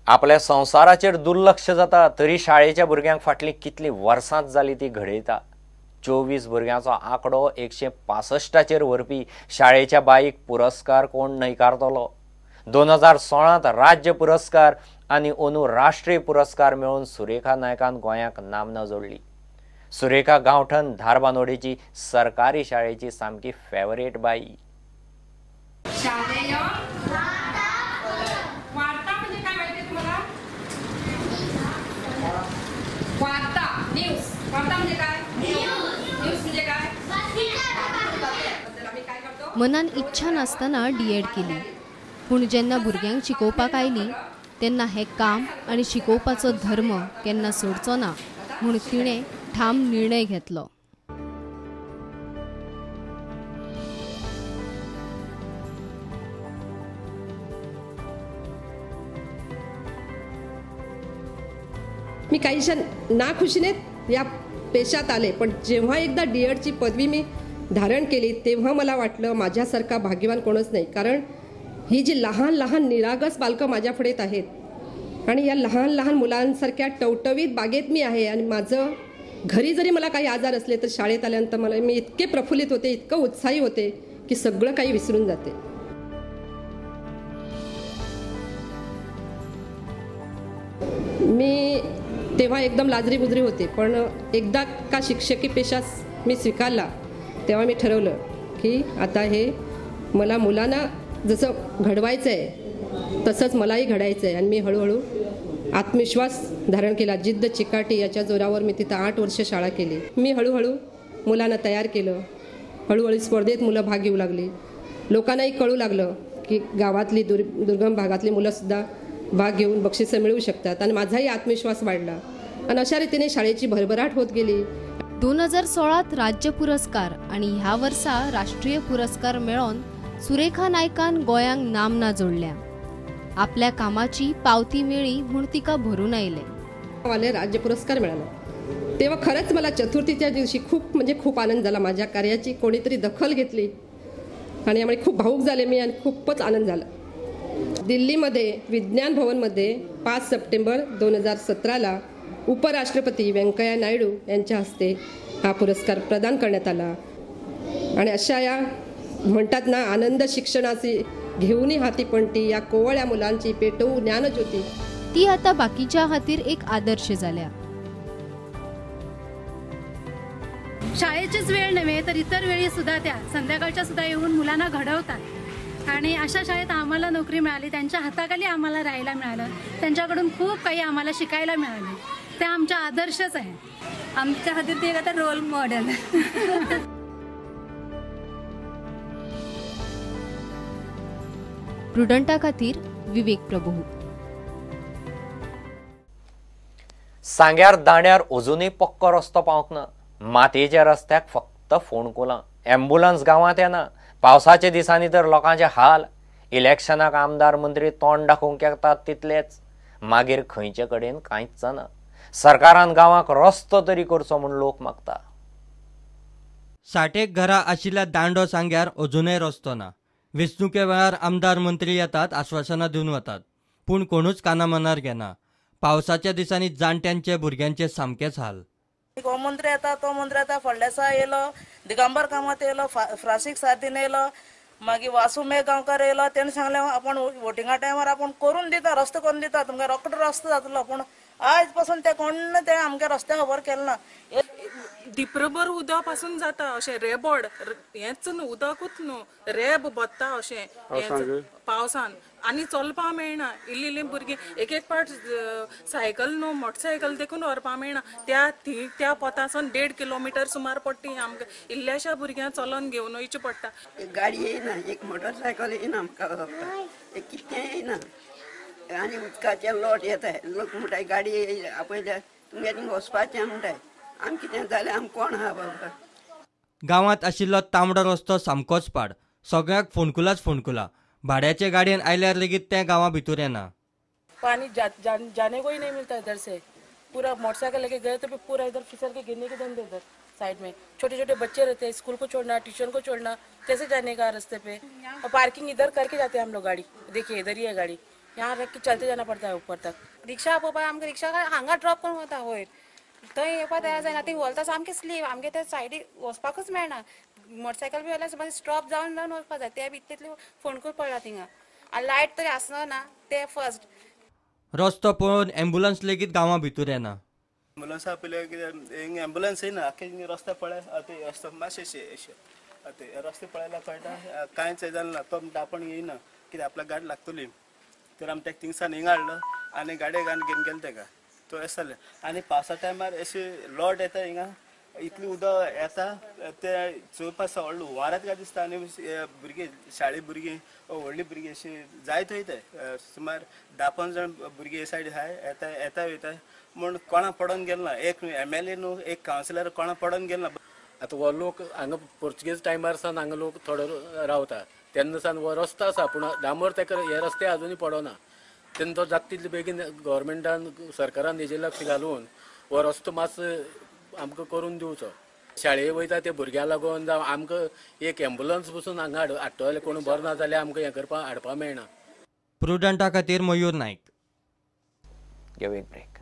आपल्या संवसाराचेर दुर्लक्ष जाता तरी शाळेच्या भुरग्यांक फाटलीं कितलीं वर्सांच जाली ती घडयता. 24 भुरग्यांचो आंकडो 165चेर व्हरपी शाळेच्या बाईक पुरस्कार कोण न्हयकारतलो? 2016 राज्य पुरस्कार आनी अंदू राष्ट्रीय पुरस्कार मेळोवन सुरेखा नायकान गोंयाक नामना जोडली. सुरेखा गांवठण धारबांदोडेची सरकारी शाळेची सामकी फेवरेट बाई. शालेय वार्ता म्हणजे काय माहिती तुम्हाला? वार्ता न्यूज. वार्ता म्हणजे काय? न्यूज म्हणजे काय? मनान इच्छा नासतना डीएड केली, पूण जेन्ना भुरग्यांक शिकोवपाक आयली तेन्ना हें काम आनी शिकोवपाचो धर्म केन्ना सोडचो ना म्हूण तिणें ठाम निर्णय घेतलो. मी काहीशा नाखुशीने या पेशात आले, पण जेव्हा एकदा डीएडची पदवी मी धारण केली तेव्हा मला वाटलं माझ्यासारखा भाग्यवान कोणच नाही. कारण ही जी लहान लहान निरागस बालकं माझ्या पुढेत आहेत आणि या लहान लहान मुलांसारख्या टवटवीत बागेत मी आहे आणि माझं घरी जरी मला काही आजार असले तर शाळेत आल्यानंतर मला मी इतके प्रफुल्लित होते, इतकं उत्साही होते की सगळं काही विसरून जाते. मी तेव्हा एकदम लाजरी बुजरी होते, पण एकदा का शिक्षकी पेशा मी स्वीकारला तेव्हा मी ठरवलं की आता हे मला मुलांना जसं घडवायचं आहे तसंच मलाही घडायचं आहे. आणि मी हळूहळू आत्मविश्वास धारण केला. जिद्द चिकाटी याच्या जोरावर मी तिथं 8 वर्ष शाळा केली. मी हळूहळू मुलांना तयार केलं, हळूहळू स्पर्धेत मुलं भाग घेऊ लागली. लोकांनाही कळू लागलं की गावातली दुर्गम भागातली मुलंसुद्धा भाग घेऊन बक्षिसं मिळवू शकतात आणि माझाही आत्मविश्वास वाढला आणि अशा रीतीने शाळेची भरभराट होत गेली. 2016 राज्य पुरस्कार आणि ह्या वर्सा राष्ट्रीय पुरस्कार मेळोवन सुरेखा नायकान गोंयांक नामना जोडल्या. आपल्या कामाची पावती मेळी म्हूण तिका भरून आयले. मला राज्य पुरस्कार मिळाला तेव्हा खरंच मला चतुर्थीच्या दिवशी खूप म्हणजे खूप आनंद झाला. माझ्या कार्याची कोणीतरी दखल घेतली आणि यामुळे खूप भावूक झाले मी आणि खूपच आनंद झाला. दिल्लीमध्ये विज्ञान भवनमध्ये 5 सप्टेंबर 2017ला उपराष्ट्रपती व्यंकय्या नायडू यांच्या हस्ते हा पुरस्कार प्रदान करण्यात आला. आणि अशा या म्हणतात ना, आनंद शिक्षणाची घेऊन हाती पणती या कोवळ्या मुलांची पेटवू ज्ञानज्योती. ती आता बाकीच्या खातीर एक आदर्श झाल्या. शाळेचीच वेळ नव्हे तर इतर वेळी सुद्धा त्या संध्याकाळच्या सुद्धा येऊन मुलांना घडवतात आणि अशा शाळेत आम्हाला नोकरी मिळाली, त्यांच्या हाताखाली आम्हाला राहायला मिळालं, त्यांच्याकडून खूप काही आम्हाला शिकायला मिळालं. ते आमच्या आदर्शच आहे. आमच्या खातीर ते आता रोल मॉडेल. प्रुडंटा खातीर विवेक प्रभू. सांग्यार दांड्यार अजूनय पक्को रस्तो पावंक ना. मातयेच्या रस्त्याक फक्त फोंडकुलां. ॲम्ब्युलन्स गांवांत येना. पावसाच्या दिसांनी तर लोकांचे हाल. इलेक्शनाक आमदार मंत्री तोंड दाखोवंक येतात तितलेच, मागीर खंयचे कडेन कांयच जाना. सरकारान गांवाक रस्तो तरी करचो म्हूण लोक मागता. 60 घरां आशिल्ल्या दांडो सांग्यार अजूनय रस्तो ना. वेंचणुके वेळार आमदार मंत्री येतात, आश्वासनां दिवन वतात, पूण कोणूच काना मनार घेना. पावसाच्या दिसांनी जाणट्यांचे भुरग्यांचे सामकेच हाल. हो मंत्री येता तो मंत्री येता, फडल्या दिसा येयलो दिगंबर कामत येयलो, फ्रांसीक सार्दीन येयलो, मागीर वासू मेघ गांवकार येयलो. तेणें सांगलें आपूण वोटिंगा टायमार आपूण करून दिता, रस्तो करून दिता, तुमकां रोकडो रस्तो जातलो. पूण आयज पासून ते कोण ते आमच्या रस्त्या खबर केलें ना. दिप्रभर उदक पासून जाता अशें रेबड हेंच न्हू, उदकूच न्हू, रेब भरता अशें पावसान आनी चलपा मेळना. इल्ली इल्ली भुरगीं एक एक पाट सायकल न्हू मोटरसायकल देखून व्हरपा मेळना. त्या त्या पोतासून 1.5 किलोमिटर सुमार पडटी आमकां इल्ल्याश्या भुरग्यांक चलोन घेवन वयचें पडटा. गाडी येयना, एक मोटरसायकल येयना आमकां, एक कितें येयना आनी उदकाचे लोट येता. लोक म्हणटाय गाडी आपयल्या तुमगे थिंग वचपाचें म्हणटाय, आम कितें जालें आम कोण आहा बाबा. गांवांत आशिल्लो तांबडो रस्तो सामकोच पाड. सगळ्याक फोंडकुलाच फोंडकुलां. भाड्याचे गाडयेन आयल्यार लेगीत तें गांवा भितर येना. पानी जाने को ही नहीं मिलता इधर से. पूरा मोटरसाइकिल लेके गए तो पूरा इधर फिसल के गिरने के धंधे. इधर साइड में छोटे छोटे बच्चे रहते हैं, स्कूल को छोड़ना, ट्यूशन को छोड़ना, कैसे जाने का रास्ते पे. और पार्किंग इधर करके जाते हैं हम लोग गाड़ी. देखिए इधर ही है गाड़ी, यहाँ रख चलते जाना पड़ता है ऊपर तक। रिक्षा आपोवपाक आमकां रिक्षा हांगा ड्रॉप करून वता वयर, थंय येवपा तयार जायना, ती वलता सामकी स्लीप, आमगे ते सायडीक वचपाकूच मेळना। मोटरसायकल बी जाल्यार मागीर स्टॉप जावन जावन वचपा जाय, ते बी तितले फोंडकूल पडला थिंगा आनी लायट तरी आसना ना ते फर्स्ट। रस्तो पळोवन एम्बुलन्स लेगीत गांवां भितर येना। एम्बुलन्सा पयलें कितें एम्बुलन्स येना, आख्खे रस्ते पळय आतां रस्तो मातशें अशें आतां रस्ते पळयल्यार कळटा कांयच जालें ना, तो म्हणटा आपूण येयना कित्याक आपल्याक गाडी लागतली, तर आमी तेका थिंगसान हिंगा हाडलो आनी गाडयेक आनी घेवन गेले तेका, तो अशें जालें। आनी पावसा टायमार अशें लोट येता हिंगा, इतलें उदक येता ते चोवपाक व्हडलो हुंवारात काय दिसता आनी भुरगीं शाळे भुरगीं व्हडलीं भुरगीं अशीं जायत वयताय, सुमार 10-15 जाण भुरगीं हे सायड आहाय, येता येता वयताय म्हूण कोणा पडोन गेल ना, एक एमएलए न्हू एक कावन्सिलर कोणा पडोन गेल ना। आतां हो लोक हांगा पोर्चुगीज टायमार सावन हांगा लोक थोडो रावता तेन्ना सावन हो रस्तो आसा, पूण डांबर तेका हे रस्ते आजुनूय पडना, तेन्ना तो जाता तितले बेगीन गव्हर्मेंटान सरकारान हेजेर लक्ष घालून हो रस्तो मातसो आमकां करून दिवचो। शाळे वयता ते भुरग्यांक लागून जावं आमकां एक एम्बुलन्स पसून हांगा हाडटलो जाल्यार कोण बरो ना जाल्यार आमकां हें करपाक हाडपाक मेळना। प्रुडंटा खातीर मयूर नायक। घेवया एक ब्रेक।